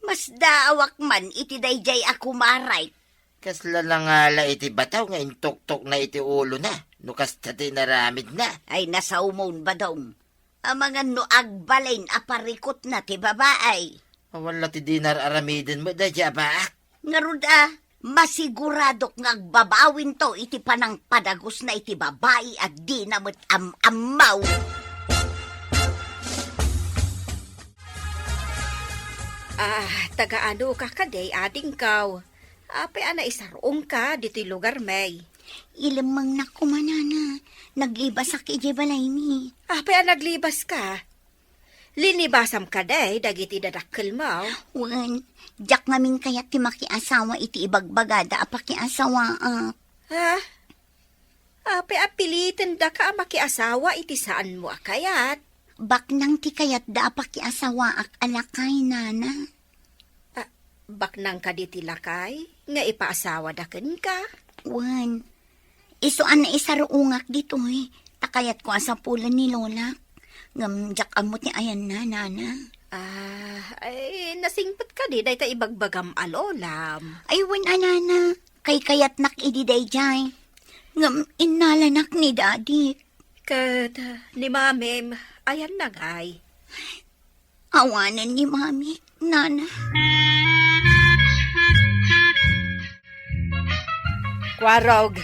Masdaawak man iti daydiay a kumaray. Kasla la ngala iti bataw nga intuktokna iti ulona, no kasta ti inaramidna. Ay, nasawmon, Badong. Amangan no agbalin a parikutna ti babai. Awan la ti dinar aramiden met daydiay a baak. Ngarud a, masiguradok nga agbabawinto iti panangpadagusna iti babai a dina met am-ammaw. Ah, taga-ano ka kadi, adingko? Apay a naisar-ongka ditoy lugarmi? Ilemmengnak koma, nana. Naglibasak idiay balaymi. Apay a naglibaska? Linibasam kadi dagiti dadakkelmo? Wen, diak ngamin kayat ti makiasawa iti ibagbagada a pakiasawaak. Ha? Apay a pilitendaka a makiasawa iti saanmo a kayat? Baknang ti kayatda a pakiasawaak a lakay, nana. Ah, baknang kadi ti lakay nga ipaasawada kenka? Wen, isu a naisarungak ditoy, ta kayatko a sapulen ni Lolak. Ngem diak ammo ti ayanna, nana. Ah, ay, nasingpet kadi dayta ibagbagam a lolam? Ay, wen a, nana. Kaykayatnak idi daydiay. Ngem innalanak ni Daddy. Ket, ah, ni Mamim, ayanna ngay? Awanen ni Mami, nana. Kuarog,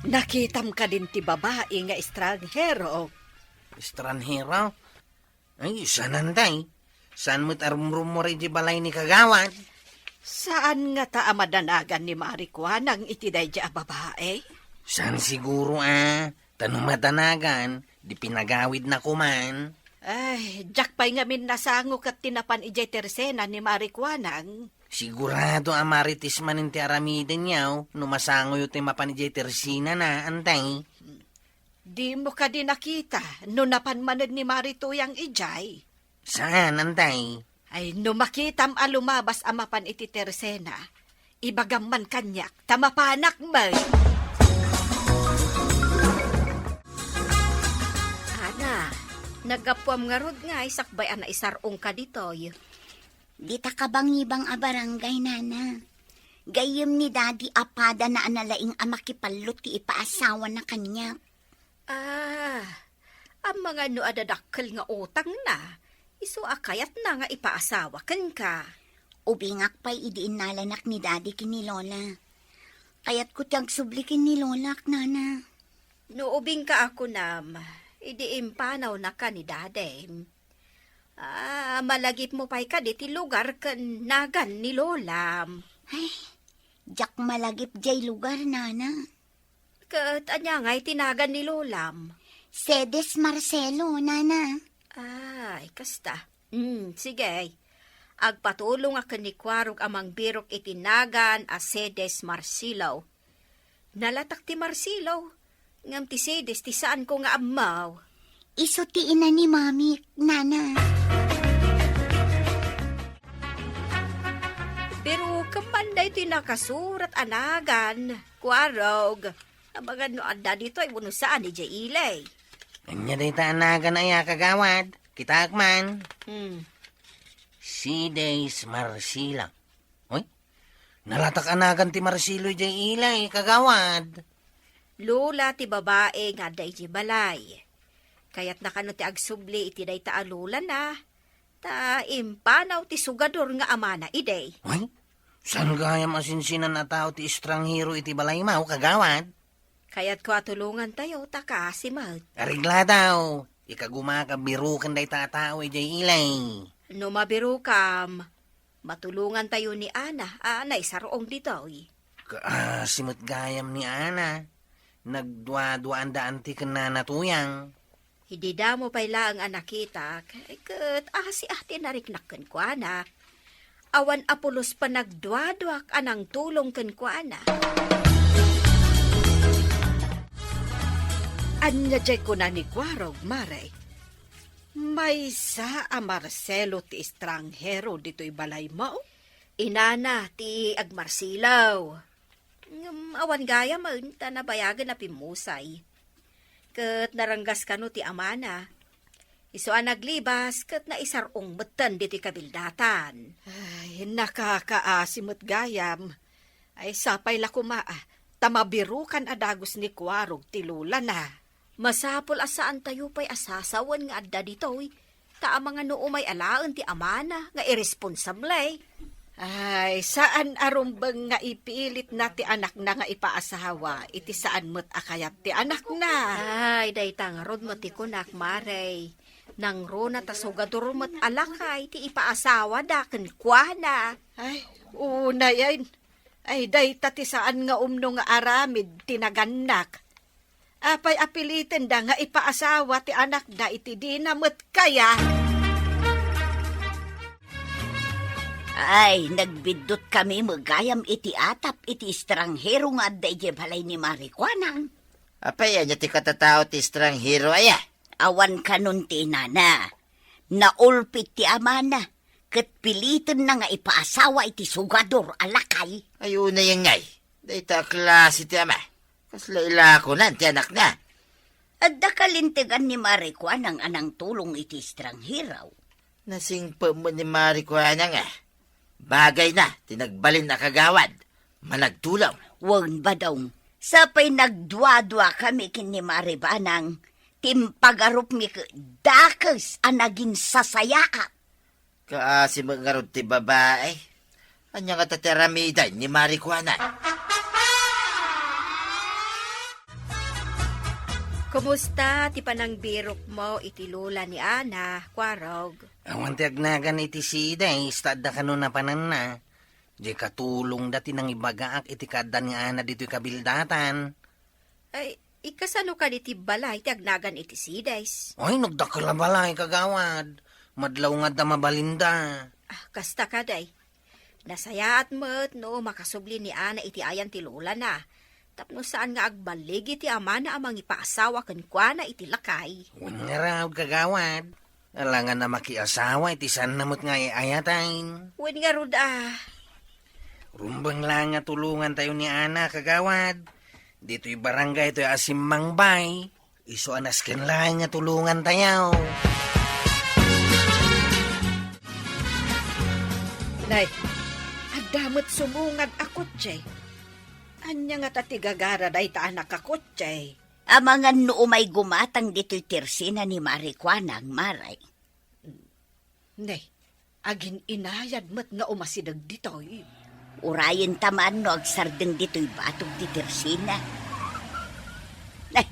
nakitam kadin ti babai nga estranghero? Estranghero? Ay, saan, antay? Saan met a rumrummuar iti balay ni Kagawad? Saan ngata a madanagan ni Mari Kuanang iti daydiay a babai? Saan siguro a, ta no madanagan, di pinagawidna koman. Ay, diak pay ngamin nasango ket ti napan idiay tersena ni Mari Kuanang. Sigurado a Marites manen ti aramidenyo no masangoyo ti mapan idiay tersenana, antay. Dimo kadi nakita no napan manen ni Mari Tuyang idiay? Saan, antay? Ay, no makitam a lumabas a mapan iti tersena, ibagam man kaniak, ta mapanak met. Ana, naggapuam ngarud ngay sakbay a naisar-ongka ditoy. Dita kabangibang a barangay, nana. Gayyem ni Daddy a padana a nalaing a makipallo ti ipaasawana kaniak. Ah, amangan no adda dakkel nga utangna, isu a kayatna nga ipaasawa kenka. Ubingak pay idi innalanak ni Daddy ken ni Lola. Kayatko ti agsubli ken ni Lolak, nana. No ubingka a kunam, idi impanawnaka ni Dadim. Ah, malagipmo pay kadi ti lugar ken nagan ni Lolam. Ay, diak malagip diay lugar, nana. Ket ania ngay ti nagan ni Lolam? Cedes Marcelo, nana. Ay, kasta. Hmm, sige. Agpatulongak ken ni Kuarog a mangbirok iti nagan a Cedes Marcelo. Nalatak ti Marcelo, ngem ti Cedes ti saanko nga ammo. Isu ti ina ni Mamik, nana. Pero kamman daytoy nakasurat a nagan, Kuarog. Amangan no adda ditoy wenno saan idiay ili. Ania dayta a nagan aya, kagawad? Kitaek man. Hmm. Cedes Marcelo. Uy, nalatak a nagan ti Marcelo idiay ili, kagawad. Lola ti babai nga adda idiay balay. Kayatna kano ti agsubli iti dayta a lolana, ta impanaw ti sugador nga amana idi. Uy, saan gayam a sinsinan a tao ti estranghero iti balaymo, kagawad? Kayatko a tulongantayo ta kaasi met. Areglataw, ikagumak a biroken dayta a tao idiay ili. No mabirokam, matulongantayo ni Ana a naisar-ong ditoy. Kaasi met gayam ni Ana. Nagduaduaanda anti ken Nana Tuyang. Idi damo pay laeng a nakitak, ket asi a ti nariknak kenkuana. Awan a pulos panagduaduak a nangtulong kenkuana. Ania diay kuna ni Kuarog, Mare? Maysa a Marcelo ti estranghero ditoy balaymo? Inana ti agmarsilaw. Ngem awan gayamen ta nabayagen a pimmusay. Ket naranggas kano ti amana. Isu a naglibas ket naisar-ong metten ditoy kabildatan. Ay, nakakaasi met gayam. Ay, sapay la koma, ah, ta mabirokan a dagus ni Kuarog ti lolana. Masapul a saantayo pay a sasawen nga adda ditoy, ta amangan no umay alaen ti amana nga iresponsable. Ay, saan a rumbeng nga ipilitna ti anakna nga ipaasawa iti saan met a kayat ti anakna. Ay, dayta ngarud met ti kunak, Mare. Nangruna ta sugador met a lakay ti ipaasawada kenkuana. Ay, unay, ay, Ay, dayta ti saan nga umno nga aramid ti nagannak. Apay a pilitenda nga ipaasawa ti anakda iti dina met kaya? Ay, nagbiddutkami met gayam iti atap iti estranghero nga adda idiay balay ni Mari Kuanang. Apay, ania ti katatao ti estranghero aya? Awan kanon ti inana. Naulpit ti amana, ket pilitenna nga ipaasawa iti sugador a lakay. Ay, unay ngay. Dayta a klase ti ama. Kasla ilakonan ti anakna. Adda kalintegan ni Mari Kuanang a nangtulong iti estranghero. Nasingpet met ni Mari Kuanang a bagayna ti nagbalin a kagawad, managtulong. Wen, Badong, sapay nagduadua kami ken ni Mari Banang, ti impagarupmi ket dakes a nagin sasayaat. Kaasi met ngarud ti babai. Ania ngata ti aramiden ni Mari Kuanang? Kumusta ti panangbirokmo iti lola ni Ana, Kuarog? Awan ti agnagan iti sides, ta adda kano napananna. Diay katulongda ti nangibagaak iti kaadda ni Ana ditoy kabildatan. Ay, ikasano kadi ti balay ti agnagan iti sides? Ay, nagdakkel a balay, kagawad. Madlaw nga adda mabalinda. Ah, kasta kadi. Nasayaat met no makasubli ni Ana iti ayan ti lolana, tapno saan nga agballig iti amana a mangipaasawa kenkuana iti lakay. Wen ngarud, kagawad. Alangan a makiasawa iti saanna met nga ay-ayaten. Wen ngarud a. Rumbeng laeng nga tulongantayo ni Ana, kagawad. Ditoy barangay toy a simmangbay. Isu a nasken laeng nga tulongantayo. Nay, adda met sumungad a kotse. Ania ngata ti gagara dayta a nakakotse? Amangan no umay gumatang ditoy tersina ni Mari Kuanang, Maray. Nay, agin-inayad met nga umasideg ditoy. Urayenta man no agsardeng ditoy batog ti tersina. Nay,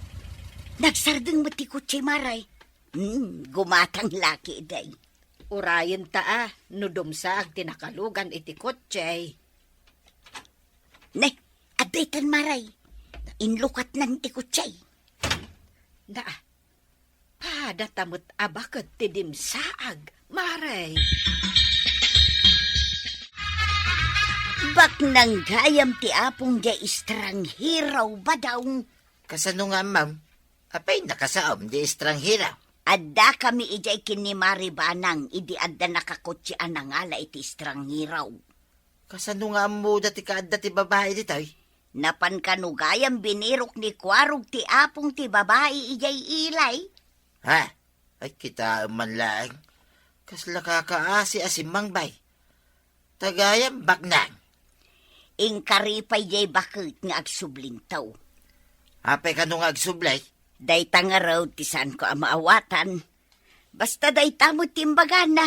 nagsardeng met ti kotse, Maray. Hmm, gumatang laki, day. Urayenta a no dumsaag ti nakalugan iti kotse. Nay, adda itan, Maray. Inlukatnan ti kotse. Na, padata met a baket ti dimsaag, Maray. Baknang gayam ti apong diay estranghero, Badong. Kasano nga ammom? Apay nakasaom diay estranghero? Adda kami idiay ken ni Mari Banang idi adda nakakotse a nangala iti estranghero. Kasano nga ammoda ti kaadda ti babai ditoy? Napan kano gayam binirok ni Kuarog ti apong ti babai idiay ilay? Ha? Ay, kitaem man laeng. Kasla kakaasi a simmangbay. Ta gayam, baknang. Inkari pay diay baket nga agsublinto. Apay kano nga agsubli? Dayta ngarud ti saanko a maawatan. Basta dayta met ti imbagana.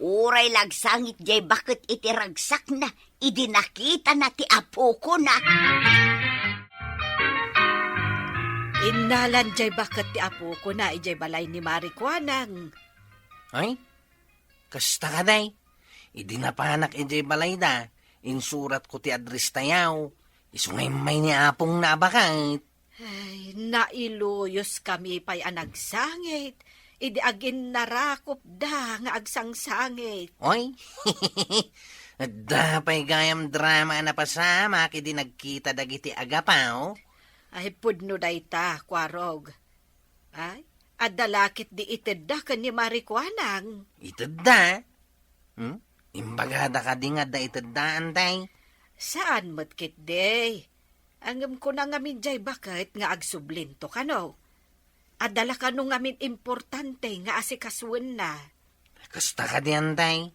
Uray la agsangit diay baket iti ragsakna, idi nakitana ti apokona. Innalan diay baket ti apokona idiay balay ni Mari Kuanang. Ay, kasta kadi. Idi napanak idiay balayda, insuratko ti address tayo. Isu nga immay ni apongna a baket. Ay, nailuyos kami pay a nagsangit. Idi aginnarakopda nga agsangsangit. Oy, adda pay gayam drama a napasamak idi nagkita dagiti agapaw. Ay, pudno dayta, Kuarog. Ay, adda la ketdi itedda ken ni Mari Kuanang. Itedda? Hmm? Imbagada kadi nga adda itedda, Antay? Saan met ketdi? Ngem kuna ngamin diay baket nga agsublinto kano. Adda la kano ngamin importante nga asikasuenna. Kasta kadi, Antay?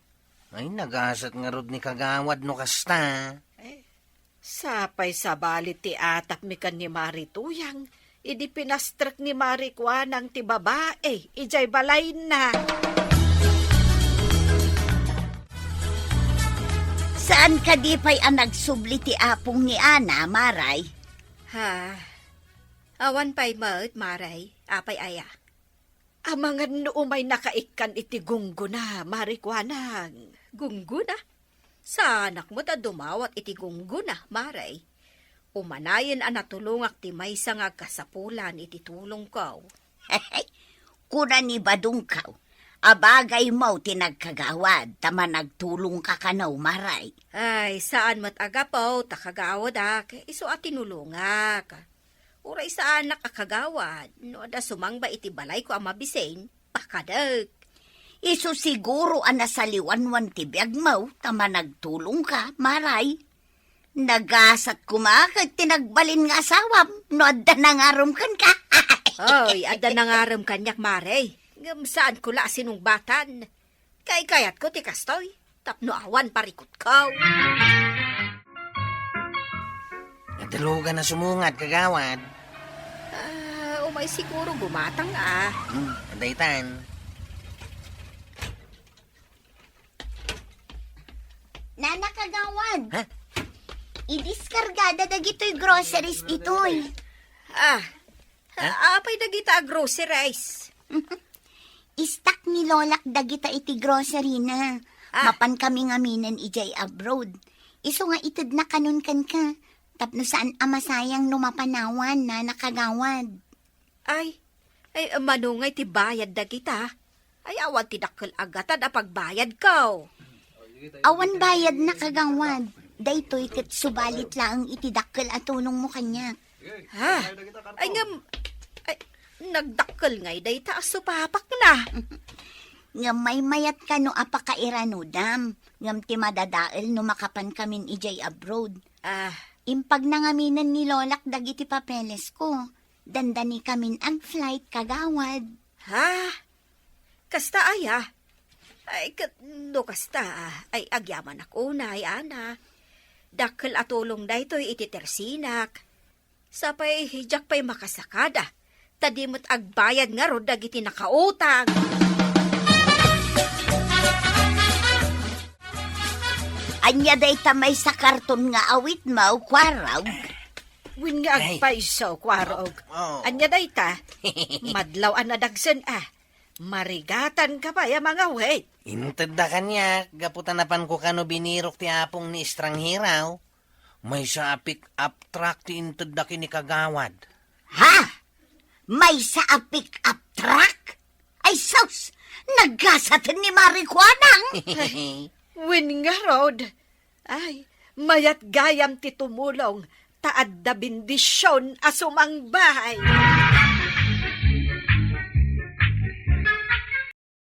Ay, nagasat ngarud ni kagawad no kasta. Eh, Sapay sabali ti atapmi ken ni Mari Tuyang, idi pinastrek ni Mari Kuanang ti babai idiay balayna. Saan kadi pay a nagsubli ti apong ni Ana, Maray? Ha, awan pay met, Maray. Apay aya? Amangan no umay nakaikkan iti gunggona, Mari Kuanang. Gunggona? Saanak met a dumawat iti gunggona, Mare. Umanayen a natulongak ti maysa nga agkasapulan iti tulongko. Kuna ni Badongko, abagaymo ti nagkagawad ta managtulongka kano, Mare. Ay, saan met a gapu ta kagawadak, isu a tinulongak. Uray saanak a kagawad, no adda sumangba iti balayko a mabisin, pakadek. Isu siguro a nasaliwanwan ti biagmo ta managtulongka, Mare. Nagasat koma ket ti nagbalin nga asawam no adda nangarem kenka. Oy, adda nangarem kaniak, Mare. Ngem saanko la a sinungbatan. Kaykayatko ti kastoy, tapno awan parikutko. Nadalugan a sumungad, kagawad. Ah, umay siguro gumatang, ah. Hmm, adda itan. Nana, kagawad. Ha? Idiskargada dagitoy groceries ditoy. Ah, ha? Apay dagita a groceries? Istak ni Lolak dagita iti grocery na. Ah. Mapan kami ngamin idiay abroad. Isu nga itedna kanon kenka. Tapno saan a masayang no mapanawan, Nana, kagawad. Ay, ay, mano ngay ti bayad dagita? Ay, awan ti dakkel a gatad a pagbayadko. Awan bayadna, kagawad. Daytoy ket subalit laeng iti dakkel a tulongmo kaniak. Ha? Ay, ngem, ay, nagdakkel ngay dayta a supapakna. Ngem maymayat kano a pakairanudam, ngem ti madadael no makapan kamin idiay abroad. Ah. Impagna ngaminen ni Lolak dagiti papelesko. Dandani kamin ag-flight, kagawad. Ha? Kasta aya? Ay, ket no kasta, ay, agyamanak unay, Ana. Dakkel a tulong daytoy iti tersinak. Sapay, diak pay makasakada, ta di met agbayad ngarud dagiti nakautang. Ania dayta maysa karton nga awitmo, Kuarog? Wen nga agpayso, Kuarog. Oh. Ania dayta? Madlaw a nadagsen, ah. Marigatanka pay a mangawit. Intedda kaniak, gapu ta napanko kano binirok ti apong ni estranghero. Maysa a pick-up truck ti intedda ken ni kagawad. Ha? Maysa a pick-up truck? Ay sus! Naggasaten ni Mari Kuanang! Wen ngarud. Ay, mayat gayam ti tumulong, ta adda bendision a sumangbay.